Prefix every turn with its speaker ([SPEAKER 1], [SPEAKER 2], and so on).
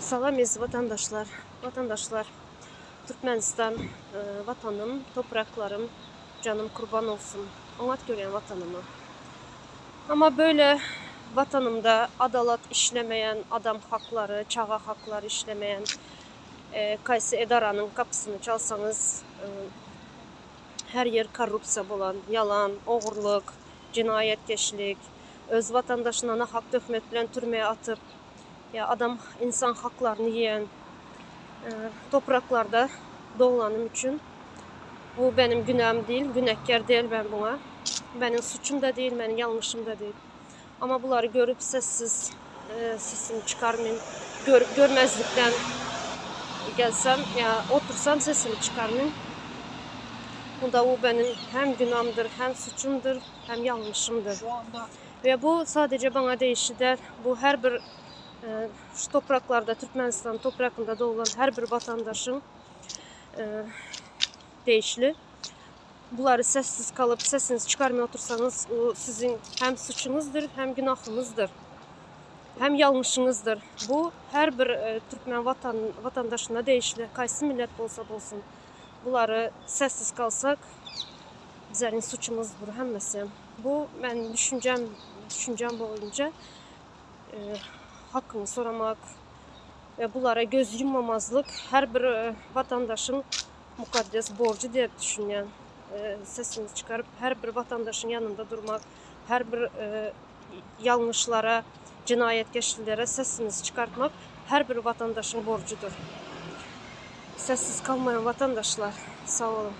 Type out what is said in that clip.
[SPEAKER 1] Salam eziz watandaşlar, watandaşlar Türkmenistan watanym, topraklarym, janym kurban olsun, oňat görýän watanyma. Amma böyle watanymda adalat işlemeýän, adam haklary, çaga haklary işlemeýän kaýsy edaranyň gapysyny çalsaňyz her ýer korrupsiýa bolan, ýalan, ogurlyk, jenaýatkeşlik, öz watandaşyna nahak töhmet bilen türmä atyp, ýa adam insan haklaryny iýen topraklarda doglanym üçin bu benim günäm değil, günäkär değil ben buna. Benim suçum da değil, benim yanlışım da değil. Ama bulary görüp sessiz sesimi çıkarmayayım, görüp görmezlikten gelsem, ya otursam sesimi çıkarmayayım. Bu da o benim hem günahımdır, hem suçumdur, hem yanlışımdır.
[SPEAKER 2] Şu anda
[SPEAKER 1] Ve bu sadece bana değişli değil. Bu her bir şu topraklarda, Türkmenistan toprakında doğulan her bir vatandaşın değişli. Bulary sessiz kalıp sesinizi çıkarmaya otursanız o sizin hem suçunuzdur, hem günahınızdır. Hem yanlışınızdır. Bu her bir Türkmen vatan, vatandaşına değişli. Kaysı millet bolsa bolsun. Bulary sessiz kalsak bizlerin suçumuzdur hemmesi. Bu ben düşüncem, düşüncem boyunca hakkını soramak ve bulara göz yummamazlık her bir vatandaşın mukaddes borcu diye düşünüyorum. Sesini çıkarıp her bir vatandaşın yanında durmak, her bir yanlışlara, cinayetkeşlilere sesimizi çıkartmak her bir vatandaşın borcudur. Sessiz kalmayan vatandaşlar, sağ olun.